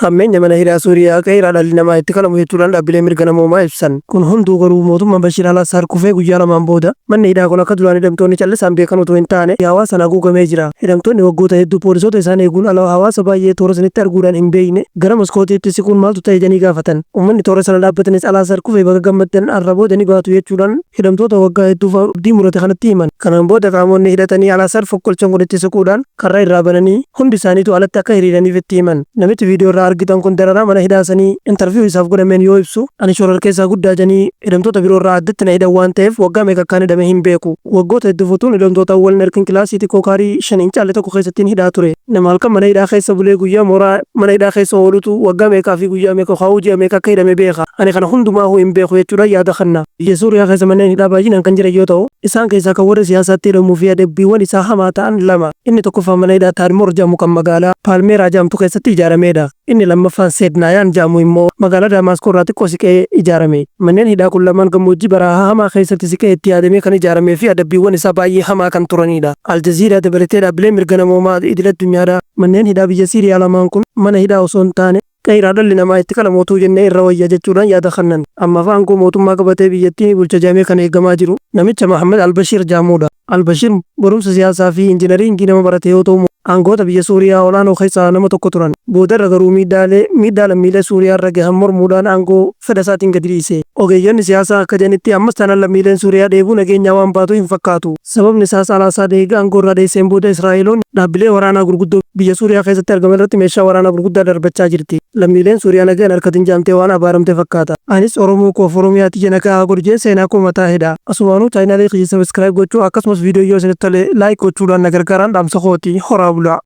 Hammeenya mana hidhaa Suuriyaa qeeraa dhalli namaa itti qalamu jechuudhaan dhaabbilee mirga namoomaa ibsan. Kun hunduu garuu mootummaan Bashiir al-Assaad kufee guyyaa lamaan booda manni hidhaa kun akka duraan hidhamtoonni callisaan beekan otoo hin taane hawaasaan haguugamee jira. Hidhamtoonni waggoota hedduu poolisoota isaan eeguun ala hawaasa baay'ee toora sanitti arguudhaan hin beekne gara maskootiitti siquun maaltu ta'e jedhanii gaafatan. Uummanni toora sana dhaabbatanis al-Assaad kufee baga gammaddan, har'a booda ni baatu jechuudhaan hidhamtoota waggaa hedduuf abdii murate kanatti himan. Kanaan booda qaamonni hidhatanii al-Assaad fonqolchan kun itti siquudhaan karra irraa bananii hundi isaaniitu alatti akka hiriiraniif itti himan. Namichi viidiyoo irraa argitan kun dararaa mana hidhaa sanii interview isaaf godhameen yoo ibsu, ani shororkeessaa guddaa jedhanii hidhamtoota biroo irraa addatti na hidhan waan ta'eef waggaa meeqa akkaan hidhame hin beeku. Waggoota hedduuf utuun hidhamtootaan wal hin argin kilaasii xiqqoo kaarii 5 hin caalle tokko keessattin hidhaa ture. Nama halkan mana hidhaa keessa bulee guyyaa mooraa mana hidhaa keessa oolutu waggaa meeqaa fi guyyaa meeqa yookaan ji'a meeqa akka hidhame beeka. Ani kana hundumaahuu hin beeku jechuudhaan yaada kanna. Biyya Suuriyaa keessa manneen hidhaa baay'inaan kan jiran yoo ta'u, isaan keessaa kan warra siyaasaatti hidhamuu fi adabbiiwwan isaa hamaa ta'an lama. Inni tokkoffaan mana hidhaa Taadmoor jedhamu kan magaalaa Paalmeeraa jedhamtu keessatti ijaarameedha. Inni lammaffaan Seednaayaan jedhamu immoo magaalaa Daamaaskoo irraa xiqqoo siqee ijaarame. Manneen hidhaa kun lamaan gammoojjii barahaa hamaa keessatti siqee itti yaadamee kan ijaaramee fi adabbiiwwan isaa baay'ee hamaa kan turaniidha. Aljaziiraa dabalatee dhaabbileen mirga namoomaa idil addunyaadhaa manneen hidhaa biyya Siiriyaa lamaan kun mana hidhaa osoo hin taane qeeraa dhalli namaa itti qalamu otuu jennee irra wayya jechuudhaan yaada kannan. Ammaaf aangoo mootummaa qabatee biyyattii ni bulcha jedhamee kan eegamaa jiru namicha Mohammed Al-Bashir jedhamuudha. Al-Bashir barumsa siyaasaa fi injinariingii nama barate yoo ta'u aangoota biyya Suuriyaa olaanoo keessaa nama tokko turan. Boodarra garuu miidhaalee miidhaa lammiilee Suuriyaa irra gahan mormuudhaan aangoo fedha isaatiin gadi dhiise. Ogeeyyonni siyaasaa akka jedhanitti ammas taanaan lammiileen Suuriyaa dheebuu nageenyaa waan baatu hin fakkaatu. Sababni isaas Al-Asaad eega aangoo irraa dheesseen booda Israa'eloonni dhaabbilee waraanaa gurguddoo biyya Suuriyaa keessatti argaman irratti meeshaa waraanaa gurguddaa darbachaa jirti. Lammiileen Suuriyaa nagaa hin arkatin jedhamtee waan abaaramte fakkaata. Anis Oromoo koof Oromiyaa tiyya nagaa haa godhu jedheen seenaa koo mataa hidha. Asumaanuu chaayinaalii kiyya subscribe gochuu akkasumas viidiyoo yoo isinitti tole like gochuudhaan na gargaaraan dhaamsa kooti. Horaa bulaa.